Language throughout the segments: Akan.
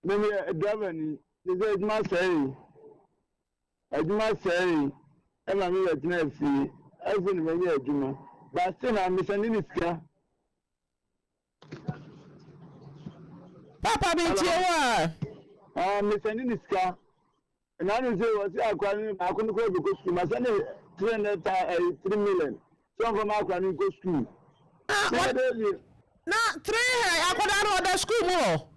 Me meyɛ driver ni, te sɛ adwuma sɛee, adwuma sɛee ɛma me bɛ tena fie, afei na manya adwuma, but still na me sɛnde ne sika. Papa me tie wo a. Ah, me sɛnde ne sika. Na ne sɛ wɔsi akora no baako no kora bɛkɔ sukuu, ma sɛnde 300 ta ɛyi 3 million sɛ ɔmfa ma akora no nkɔ sukuu. Na 3 akwadaa no ɔda sukuu mu hɔ.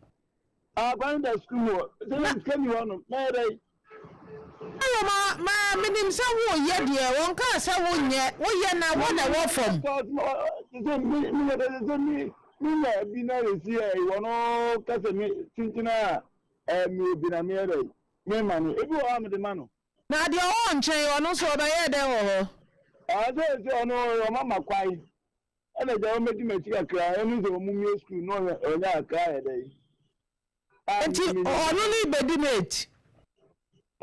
Akwan no da sukuu mu hɔ. Sɛ na sika ni hɔ no, mɛyɛ dɛn? Ɛwɔ ma ma menim sɛ woyɛ deɛ wɔnkaa sɛ wonyɛ woyɛ na wo na ɛwɔ fam. Sɛ me me sɛ me menya bi na ɛsi ɛ wɔn kasa me kyinkyin a ɛ me obi na meyɛ dɛn mema no ebi wɔ hɔ a mede ma no. Na deɛ ɔwɔ nkyɛn ɔno nso ɔbɛyɛɛ dɛn wɔ hɔ? Sɛ sɛ ɔno ɔma ma kwae. Ɛna agya wɔn bɛdi m'akyi kakra ɛne sɛ wɔn mmue sukuu na ɔnya ɔnya kakra ayɛ dɛ yi. Nti ɔno ne bɛdi mate.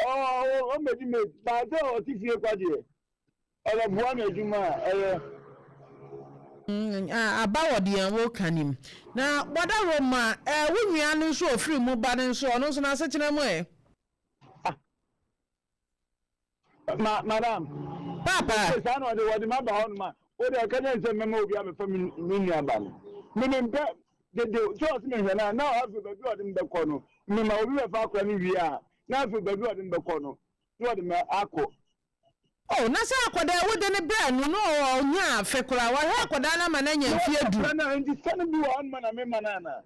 Ɔɔ ɔmmɛdi mate baa sɛ ɔte fie kwa deɛ ɔbɛboa me adwuma a ɛyɛ. Aba wɔ deɛ woka nim. Na bɔdaworo ma ɛɛ wo nua no nso ɔfiri mu ba no nso ɔno nso n'asetena mu ɛ. Ah. Ma, madam. Papa. Sɛ saa na ɔde wɔde ma ba hɔ nom a, wo deɛ ɔka kyerɛ sɛ mɛma obi abɛfa me me nua ba no. Me me mpɛ dede sɛ ɔse mehwɛ no a na afei baabi a ɔde me bɛkɔ no mema obi bɛfa akora no wie a na afei baabi a ɔde me bɛkɔ no na ɔde me akɔ. Oh, na sɛ akwadaa wode no brɛ no na ɔnya afe koraa, wahwɛ akwadaa no ama no anya mfeɛ du. Na wɔde akwadaa no a, nti sika no bi wɔ hɔ nom a na mema no anaa?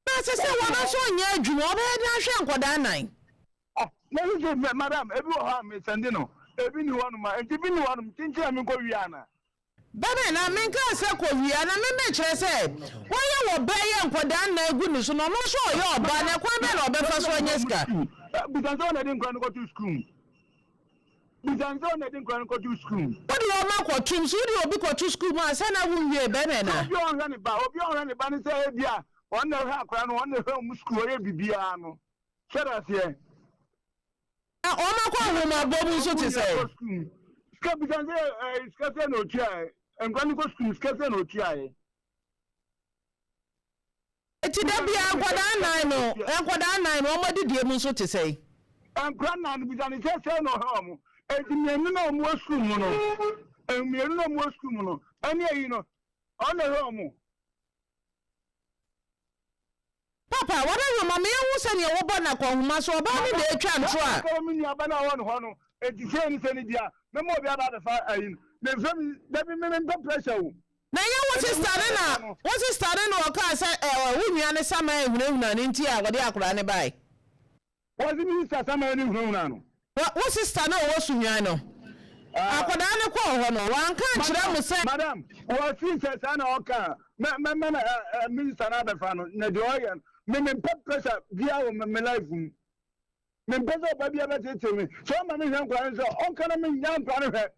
Na ɛsɛ sɛ wɔn nso nyɛ adwuma, wɔbɛyɛ den ahwɛ nkwadaa nnan. Ah, na sisi mɛ madam, ebi wɔ hɔ a mesɛnde no, ebi ni hɔ nom a, nti bi ni hɔ nom, kyinkyin a menkɔ wia ana? Bɛbɛ, na menkaa sɛ kɔ wia, na me mekyerɛ sɛ, wɔyɛ wɔ bɛ yɛ nkwadaa nnan gu ne so, na ɔno nso ɔyɛ ɔba, na ɛkwan bɛn na ɔbɛfa so anya sika? Bisa sɛ ɔna de nkwadaa no kɔto sukuu mu. Bisa sɛ ɔna de nkwadaa no kɔto sukuu mu. Wode wɔn akɔtom, so wode obi kɔto sukuu mu ansa na wonwie bɛbɛ na? Obi a ɔnhwɛ ne ba, obi a ɔnhwɛ ne ba ne sɛ ebi a ɔno na ɔhwɛ akwadaa no, ɔno na ɔhwɛ wɔn sukuu, ɔyɛ biribiara no. Sɛde aseɛ. Na wɔn akɔ nhomabɔ mu nso te sɛ. Sika bisa sɛ ɛɛ sika sɛ na otua ɛ nkwa no kɔ sukuu sika sɛ na otua ɛ. Eti da bia nkwadaa nnan no nkwadaa nnan no wɔn adidie mu nso te sɛ. Nkwadaa nnan no bisa ne sɛ sɛ na ɔhɛ wɔn eti mmienu na wɔn wɔ sukuu mu no mmienu na wɔn wɔ sukuu mu no ɛne eyi no ɔno na ɛhɛ wɔn. Papa, w'adaworo ma me yɛnhu sɛdeɛ wobɔ no akɔnhoma so, ɔbaa no na ɛretwa ntorɔ a. Mama me nua ba no a ɔwɔ ne hɔ no, enti sei ne sei ne deɛ a, mɛma obi aba abɛfa ayi no. Memfrɛ me, dabi, me mempɛ pressure o. Na ɛnyɛ wo sista no na, wo sista no na ɔkaa sɛ ɛɛ wo nua no saman hunahuna no nti a ɔde akwadaa no bae? Wɔse me sista saman no hunahuna no. Wo sista no a ɔwɔ Sunyani no, akwadaa no kɔɔ hɔ no, wanka ankyerɛ mo sɛ. Madam, wɔse sɛ saa na ɔka a, mɛ mɛma no me sista no abɛfa no, na deɛ ɔyɛ no, me mempɛ pressure biara wɔ me life mu. Mempɛ sɛ ɔba biara bɛteetee me. Sɛ ɔma me hwɛ nkwadaa no nso a, ɔnka na mennya nkwadaa no hwɛ.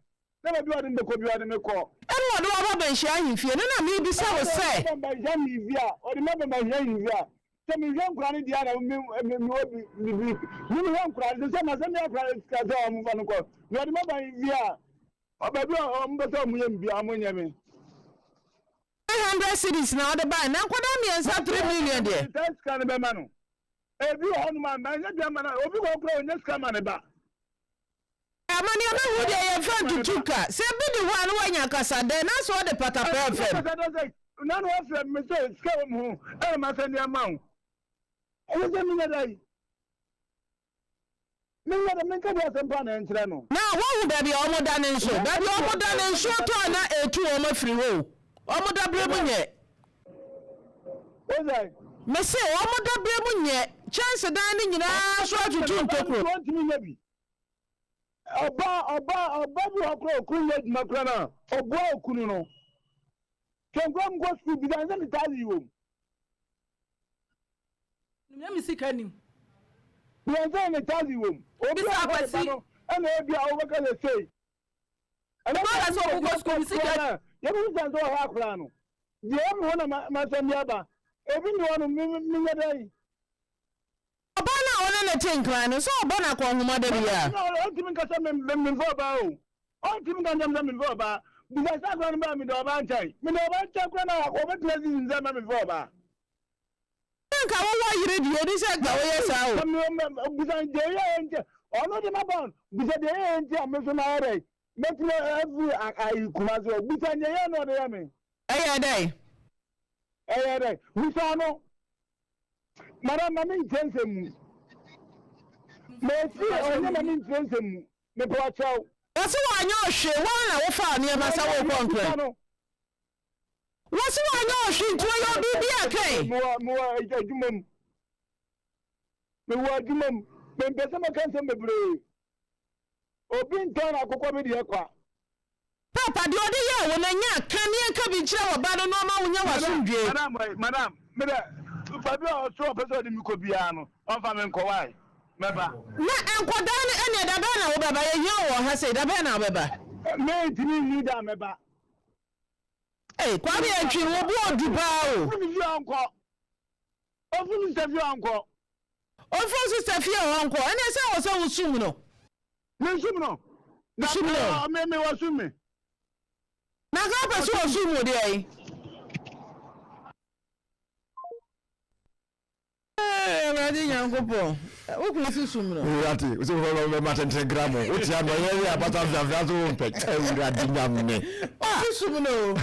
Na baabi a ɔde me bɛkɔ biara, ɔde me kɔ. Ɛnna ɔde wo aba Banhyia ahemfie no, na merebisa wo sɛ. Ɔde me aba Banhyia ahemfie a, ɔde me aba Banhyia ahemfie a, sɛ mehwɛ nkwadaa no deɛ a na me me mewɔ bi bi me mehwɛ nkwadaa no sɛ sɛ masɛ me akwadaa no sika sɛ wɔn fa no kɔ na ɔde me aba ahemfie a, baabi a wɔn bɛ sɛ wɔn yɛ me biara wɔn nyɛ me. 300 cedis na ɔde bae, na nkwadaa mmiɛnsa 3 million deɛ. Saa sika no bɛma no. Ebi wɔ hɔnom a manya bi ama no a, obi wɔ hɔ koraa a ɔnya sika ma ne ba. Ama nea mahu deɛ yɛmfa ntutu ka. Sɛ bi di hɔ a na wanya kasadɛ na sɛ ɔde patapaa fam. Kasadɛ sɛ na na wafrɛ me sɛ sika wɔ me ho ɛna masɛnde ama wo. Ɛsɛ sɛ menya dɛn? Menyɛ dɛ menka bi asɛm paa na ɛnkyerɛ no. Na woahu baabi a wɔda no nso? Baabi a wɔda no, nsuo tɔ a na ɛretu wɔn afiri hɔ o. Wɔn daberɛ mu nyɛ. Wosɛe. Mese, wɔn daberɛ mu nyɛ. Kyɛnsedan no nyinaa so atutu ntokuro. Wɔntumi nyɛ bi. Ɔbaa, ɔbaa, ɔbaa bi wɔ hɔ koraa okunu nyɛ adwuma koraa no a, ɔboa okunu no. Hwɛ nkwadaa mu kɔ sukuu bi da, nsɛ ne taxi wɔ mu. Nim na me sika nim. Deɛ nsɛ ne taxi wɔ mu. Obi a ɔhwɛ ne ba no ɛna ebi a wobɛka sɛ sei. Ɛna sɛ ɔmo kɔ sukuu me sika. Yɛbɛhu sɛ nsɛ ɔhwɛ akwadaa no. Deɛ ɛmi hɔ na masɛm bi aba. Ebi ni hɔ no me menyɛ dɛn. Ɔbaa no a wo ne no te nkran no, sɛ ɔbɔ no akɔnhoma da biara. Ɔntumi nka sɛ memfa ɔbaa o. Ɔntumi nka nkyɛn sɛ memfa ɔbaa. Bisa sɛ akwadaa no baa mede ɔbaa nkyɛn. Mede ɔbaa nkyɛn koraa na ɔbɛtumi asisi sɛ mma memfa ɔbaa. Na nka wowɔ yere deɛ ɛni sɛ nka woyɛ saa o. Bisa deɛ ɛyɛ nti ɔno de ma ba bisa deɛ ɛyɛ nti a me nso mayɛ dɛ mɛtumi afiri ayi Kumasi hɔ bisa deɛ ɛyɛ na ɔde yɛ me. Ɛyɛ dɛ. Ɛyɛ dɛ bisa no madam ma me nkyerɛ nsɛm mu mɛsi ɔnyɛ ma me nkyerɛ nsɛm mu mepɛ ɔkyɛw. Wɔsi wanyɛ ɔhwee wɔn na wofaa nneɛma sɛ wokɔ nkran. Wɔsi wanyɛ ɔhwee nti ɔyɛ obi bi a kɛn. Mewɔ mewɔ adwuma mu mewɔ adwuma mu mempɛ sɛ mɛka nsɛm bebree obi ntɔn akokɔ bi deɛ kwa. Papa, deɛ ɔde yɛɛ wo no, nyɛ a, ka ne yɛnka bi nkyerɛ wɔ ba no na ɔma wo nya w'asomdwoeɛ. Madam, madam, madam, me dɛ, baabi a ɔsɛ ɔpɛ sɛ ɔde me kɔ biara no, ɔmfa me nkɔ, why? Mɛba. Na nkɔdaa no ɛneɛ da bɛn na wobɛba? Yɛhia wo wɔ ha sei, da bɛn na wobɛba? Mentumi nni da a mɛba. Ei, Kwame Antwi, wo bo ɔdu paa o. Ɔmfiri me fie hɔ nkɔ. Ɔmfiri me sista fie hɔ nkɔ. Ɔmfiri wo sista fie hɔ nkɔ, ɛneɛ sɛ wɔ sɛ wosum no. Mensum no. Na Sum no. Me me wɔsum me. Na nka wopɛ sɛ wɔsum wo deɛ yi. Awurade Nyankopɔn, wo kunu si sum no. Awurade, wo sɛ wo bɛ ma tenten gra mo, wo tia no, yɛ yɛ abata mfiamfia so wo mpɛ. Awurade Nyame. Ɔsi sum no.